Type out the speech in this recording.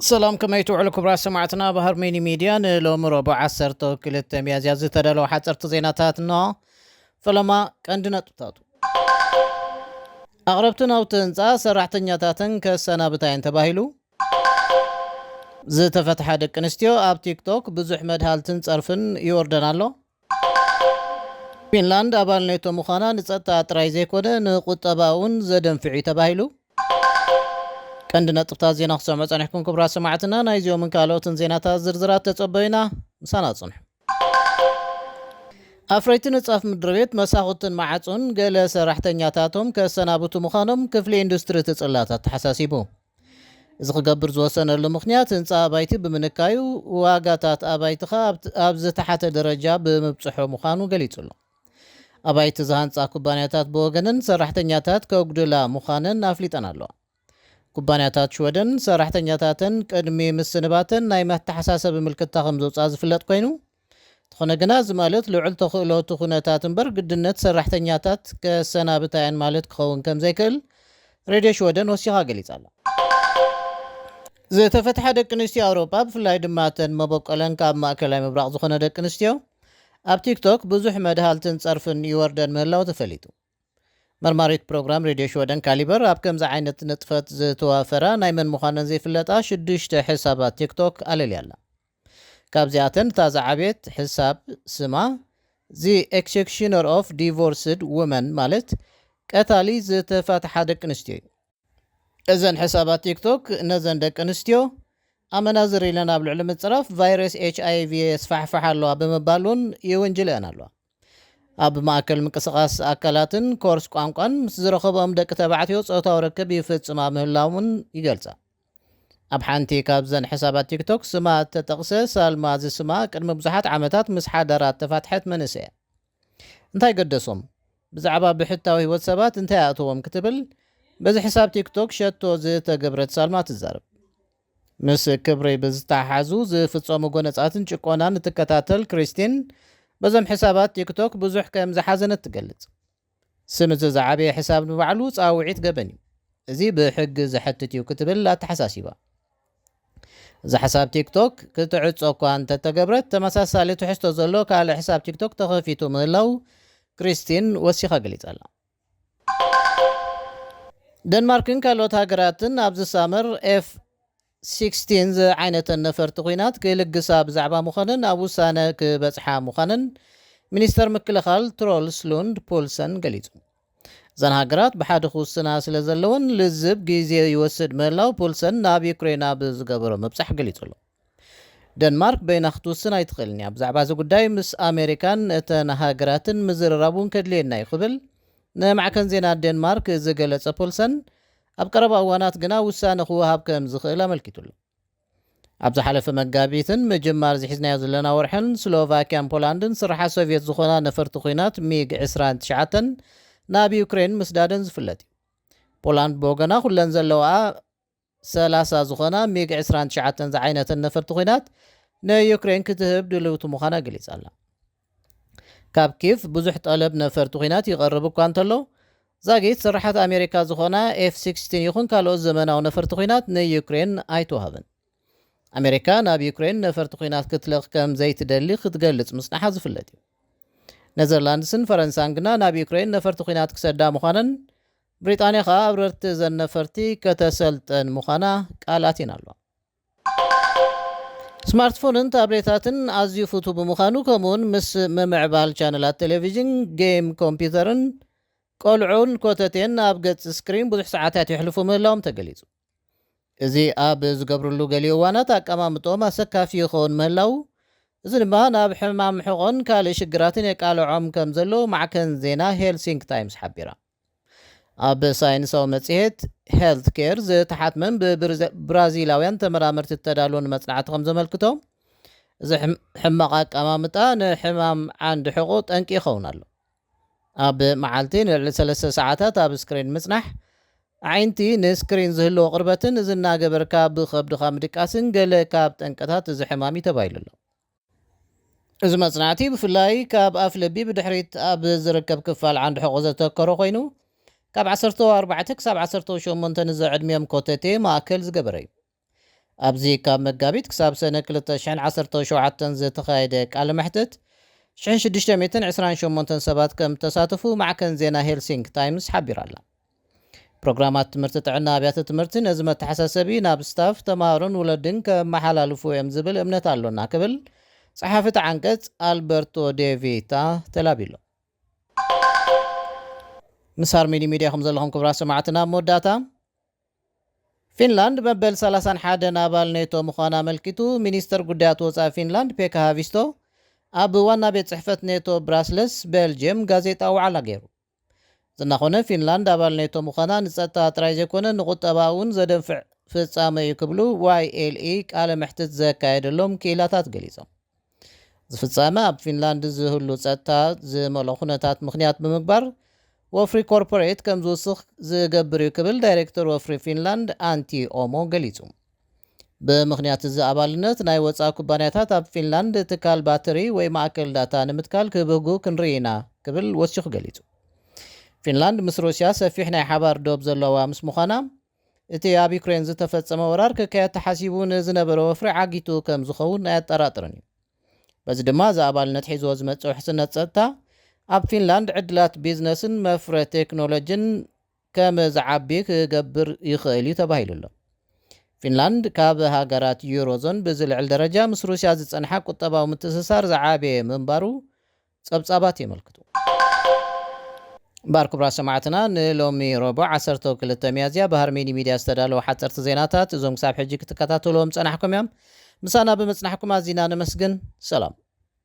ሰላም፣ ከመይ ትውዕሉ ክቡራት ሰማዕትና? ባህር ሚኒ ሚድያ ንሎሚ ረቡዕ ዓሰርተ ክልተ ሚያዝያ ዝተዳለወ ሓፀርቲ ዜናታት እንሆ። ፈለማ ቀንዲ ነጥብታቱ። ኣቕረብቲ ናውቲ ህንፃ ሰራሕተኛታተን ከሰናብታ እየን ተባሂሉ። ዝተፈትሓ ደቂ ኣንስትዮ ኣብ ቲክቶክ ብዙሕ መድሃልትን ፀርፍን ይወርደን ኣሎ። ፊንላንድ ኣባል ኔቶ ምዃና ንፀጥታ ጥራይ ዘይኮነ ንቁጠባ እውን ዘደንፍዕ እዩ ተባሂሉ። ቀንዲ ነጥብታት ዜና ክሰምዑ ጸኒሕኩም ክቡራት ሰማዕትና፣ ናይዚኦምን ካልኦትን ዜናታት ዝርዝራት ተጸበዩና፣ ምሳና ጽንሑ። ኣፍረይቲ ንጻፍ ምድሪ ቤት መሳኹትን ማዕጹን ገለ ሰራሕተኛታቶም ከሰናብቱ ምዃኖም ክፍሊ ኢንዱስትሪ እቲ ጽላት ኣተሓሳሲቡ። እዚ ክገብር ዝወሰነሉ ምኽንያት ህንጻ ኣባይቲ ብምንካዩ ዋጋታት ኣባይቲ ኸኣ ኣብ ዝተሓተ ደረጃ ብምብጽሑ ምዃኑ ገሊጹ ኣሎ። ኣባይቲ ዝሃንጻ ኩባንያታት ብወገነን ሰራሕተኛታት ከጉድላ ምዃነን ኣፍሊጠን ኣለዋ። ኩባንያታት ሽወደን ሰራሕተኛታተን ቅድሚ ምስንባተን ናይ መተሓሳሰቢ ምልክታ ከም ዘውፅኣ ዝፍለጥ ኮይኑ፣ እንተኾነ ግና እዚ ማለት ልዑል ተኽእሎ እቲ ኩነታት እምበር ግድነት ሰራሕተኛታት ከሰናብታ እየን ማለት ክኸውን ከም ዘይክእል ሬድዮ ሽወደን ወሲኻ ገሊጻ ኣላ። ዝተፈትሓ ደቂ ኣንስትዮ ኣውሮጳ፣ ብፍላይ ድማ እተን መበቆለን ካብ ማእከላይ ምብራቕ ዝኾነ ደቂ ኣንስትዮ፣ ኣብ ቲክቶክ ብዙሕ መድሃልትን ጸርፍን ይወርደን ምህላው ተፈሊጡ። መርማሪት ፕሮግራም ሬድዮ ሽወደን ካሊበር፣ ኣብ ከምዚ ዓይነት ንጥፈት ዝተዋፈራ ናይ መን ምዃነን ዘይፍለጣ ሽዱሽተ ሕሳባት ቲክቶክ ኣለልያ ኣላ። ካብዚኣተን እታ ዝዓበየት ሕሳብ ስማ The Executioner of Divorced Women፣ ማለት ቀታሊ ዝተፋትሓ ደቂ ኣንስትዮ እዩ። እዘን ሕሳባት ቲክቶክ ነዘን ደቂ ኣንስትዮ ኣመናዝር ኢለን ኣብ ልዕሊ ምፅራፍ ቫይረስ ኤች ኣይ ቪ የስፋሕፍሓ ኣለዋ ብምባል እውን ይውንጅልአን ኣለዋ። ኣብ ማእከል ምንቅስቓስ ኣካላትን ኮርስ ቋንቋን ምስ ዝረኸብኦም ደቂ ተባዕትዮ ጾታዊ ርክብ ይፍጽማ ምህላውን ይገልጻ። ኣብ ሓንቲ ካብዘን ሕሳባት ቲክቶክ ስማ እተጠቕሰ ሳልማ ዝስማ ቅድሚ ብዙሓት ዓመታት ምስ ሓዳራ እተፋትሐት መንእሰይ እያ። እንታይ ገደሶም? ብዛዕባ ብሕታዊ ህይወት ሰባት እንታይ ኣእተዎም ክትብል በዚ ሕሳብ ቲክቶክ ሸቶ ዝተገብረት ሳልማ ትዛረብ። ምስ ክብሪ ብዝተሓሓዙ ዝፍጸሙ ጎነጻትን ጭቆናን እትከታተል ክሪስቲን፣ በዞም ሕሳባት ቲክቶክ ብዙሕ ከም ዝሓዘነት ትገልጽ። ስም እቲ ዝዓበየ ሕሳብ ንባዕሉ ጻውዒት ገበን እዩ። እዚ ብሕጊ ዘሐትት እዩ ክትብል ኣተሓሳሲባ። እዚ ሕሳብ ቲክቶክ ክትዕጾ እኳ እንተተገብረት፣ ተመሳሳሊ ትሕዝቶ ዘሎ ካልእ ሕሳብ ቲክቶክ ተኸፊቱ ምህላው ክሪስቲን ወሲኻ ገሊጻ ኣላ። ደንማርክን ካልኦት ሃገራትን ኣብዚ ሳመር ኤፍ ሲክስቲን ዝዓይነተን ነፈርቲ ኲናት ክልግሳ ብዛዕባ ምዃነን ኣብ ውሳነ ክበጽሓ ምዃነን ሚኒስተር ምክልኻል ትሮልስ ሉንድ ፖልሰን ገሊጹ። እዘን ሃገራት ብሓደ ክውስና ስለ ዘለወን ልዝብ ግዜ ይወስድ ምህላው ፖልሰን ናብ ዩክሬን ኣብ ዝገበሮ ምብጻሕ ገሊጹ ኣሎ። ደንማርክ በይና ክትውስን ኣይትኽእልን እያ። ብዛዕባ እዚ ጉዳይ ምስ ኣሜሪካን እተን ሃገራትን ምዝርራብ እውን ከድልየና እዩ ክብል ንማዕከን ዜና ዴንማርክ ዝገለጸ ፖልሰን፣ ኣብ ቀረባ እዋናት ግና ውሳነ ክወሃብ ከም ዝኽእል ኣመልኪቱ ኣሎ። ኣብ ዝሓለፈ መጋቢትን ምጅማር ዝሒዝናዮ ዘለና ወርሕን ስሎቫኪያን ፖላንድን ስርሓ ሶቪየት ዝኾና ነፈርቲ ኲናት ሚግ ዕስራን ትሽዓተን ናብ ዩክሬን ምስዳደን ዝፍለጥ እዩ። ፖላንድ ብወገና ኩለን ዘለዋ ሰላሳ ዝኾና ሚግ ዕስራን ትሽዓተን ዝዓይነተን ነፈርቲ ኲናት ንዩክሬን ክትህብ ድልውቲ ምዃና ገሊጻ ኣላ። ካብ ኪቭ ብዙሕ ጠለብ ነፈርቲ ኲናት ይቐርብ እኳ እንተሎ፣ ዛጊት ስርሓት ኣሜሪካ ዝኾና ኤፍ ሲክስቲን ይኹን ካልኦት ዘመናዊ ነፈርቲ ኲናት ንዩክሬን ኣይተዋህበን። ኣሜሪካ ናብ ዩክሬን ነፈርቲ ኲናት ክትልእኽ ከም ዘይትደሊ ክትገልጽ ምጽናሓ ዝፍለጥ እዩ። ኔዘርላንድስን ፈረንሳን ግና ናብ ዩክሬን ነፈርቲ ኲናት ክሰዳ ምዃነን፣ ብሪጣንያ ኸኣ ኣብረርቲ እዘን ነፈርቲ ከተሰልጠን ምዃና ቃል ኣትየን ኣለዋ። ስማርትፎንን ታብሌታትን ኣዝዩ ፍቱ ብምዃኑ፣ ከምኡውን ምስ ምምዕባል ቻነላት ቴሌቪዥን፣ ጌም ኮምፒውተርን ቆልዑን ኮተቴን ኣብ ገጽ ስክሪን ብዙሕ ሰዓታት የሕልፉ ምህላዎም ተገሊጹ። እዚ ኣብ ዝገብርሉ ገሊኡ እዋናት ኣቀማምጦም ኣሰካፊ ይኸውን ምህላው፣ እዚ ድማ ናብ ሕማም ሕቖን ካልእ ሽግራትን የቃልዖም ከም ዘሎ ማዕከን ዜና ሄልሲንክ ታይምስ ሓቢራ። ኣብ ሳይንሳዊ መጽሔት ሄልት ኬር ዝተሓትመን ብብራዚላውያን ተመራመርቲ ዝተዳለወን መጽናዕቲ ከም ዘመልክቶ፣ እዚ ሕም-፣ ሕማቕ ኣቀማምጣ ንሕማም ዓንዲ ሕቖ ጠንቂ ይኸውን ኣሎ። ኣብ መዓልቲ ንልዕሊ ሰለስተ ሰዓታት ኣብ ስክሪን ምጽናሕ፣ ኣዒንቲ ንስክሪን ዝህልዎ ቅርበትን እዚ እናገበርካ ብኸብድኻ ምድቃስን ገለ ካብ ጠንቅታት እዚ ሕማም እዩ ተባሂሉ ኣሎ። እዚ መጽናዕቲ ብፍላይ ካብ ኣፍ ልቢ ብድሕሪት ኣብ ዝርከብ ክፋል ዓንዲ ሕቖ ዘተኮረ ኮይኑ፣ ካብ ዓሰርተ ኣርባዕተ ክሳብ ዓሰርተ ሸሞንተ ንዘዕድሚኦም ኮተቴ ማእከል ዝገበረ እዩ። ኣብዚ ካብ መጋቢት ክሳብ ሰነ ክልተ ሽሕን ዓሰርተ ሸውዓተን ዝተኻየደ ቃለ መሕትት ሽሕን ሽዱሽተ ሚእትን ዕስራን ሸሞንተን ሰባት ከም ተሳተፉ ማዕከን ዜና ሄልሲንክ ታይምስ ሓቢራ ኣላ። ፕሮግራማት ትምህርቲ ጥዕና ኣብያተ ትምህርቲ ነዚ መተሓሳሰቢ ናብ ስታፍ፣ ተምሃሮን ወለድን ከመሓላልፉ እዮም ዝብል እምነት ኣሎና ክብል ጸሓፊ እቲ ዓንቀጽ ኣልበርቶ ዴቪታ ተላቢሎ። ምስ ሃርሜኒ ሚድያ ከም ዘለኹም ክቡራት ሰማዕትና ኣብ መወዳእታ ፊንላንድ መበል ሰላሳን ሓደን ኣባል ኔቶ ምዃና ኣመልኪቱ ሚኒስተር ጉዳያት ወጻኢ ፊንላንድ ፔካ ሃቪስቶ ኣብ ዋና ቤት ጽሕፈት ኔቶ ብራስለስ ቤልጅየም ጋዜጣ ዋዕላ ገይሩ። ዝናኾነ ፊንላንድ ኣባል ኔቶ ምዃና ንጸጥታ ጥራይ ዘይኮነ ንቁጠባ እውን ዘደንፍዕ ፍጻመ እዩ ክብሉ ዋይ ኤል ኢ ቃለ መሕትት ዘካየደሎም ክኢላታት ገሊጾም። ዝፍጻመ ኣብ ፊንላንድ ዝህሉ ጸጥታ ዝመልኦ ኩነታት ምኽንያት ብምግባር ወፍሪ ኮርፖሬት ከም ዝውስኽ ዝገብር እዩ ክብል ዳይሬክተር ወፍሪ ፊንላንድ ኣንቲ ኦሞ ገሊጹ። ብምኽንያት እዚ ኣባልነት ናይ ወጻኢ ኩባንያታት ኣብ ፊንላንድ ትካል ባትሪ ወይ ማእከል ዳታ ንምትካል ክብህጉ ክንርኢ ኢና ክብል ወሲኹ ገሊጹ። ፊንላንድ ምስ ሩስያ ሰፊሕ ናይ ሓባር ዶብ ዘለዋ ምስ ምዃና እቲ ኣብ ዩክሬን ዝተፈጸመ ወራር ክካየድ ተሓሲቡ ንዝነበረ ወፍሪ ዓጊቱ ከም ዝኸውን ኣየጠራጥርን እዩ። በዚ ድማ እዚ ኣባልነት ሒዝዎ ዝመጽእ ውሕስነት ጸጥታ ኣብ ፊንላንድ ዕድላት ቢዝነስን መፍረ ቴክኖሎጂን ከም ዝዓቢ ክገብር ይኽእል እዩ ተባሂሉ ኣሎ። ፊንላንድ ካብ ሃገራት ዩሮዞን ብዝልዕል ደረጃ ምስ ሩስያ ዝጸንሓ ቁጠባዊ ምትእስሳር ዝዓበየ ምንባሩ ጸብጻባት የመልክቱ። እምበኣር ክቡራት ሰማዕትና ንሎሚ ረቡዕ ዓሰርተ ክልተ ሚያዝያ ብሃርሜኒ ሚድያ ዝተዳለወ ሓፀርቲ ዜናታት እዞም ክሳብ ሕጂ ክትከታተልዎም ጸናሕኩም እዮም። ምሳና ብምጽናሕኩም ኣዚና ነመስግን። ሰላም።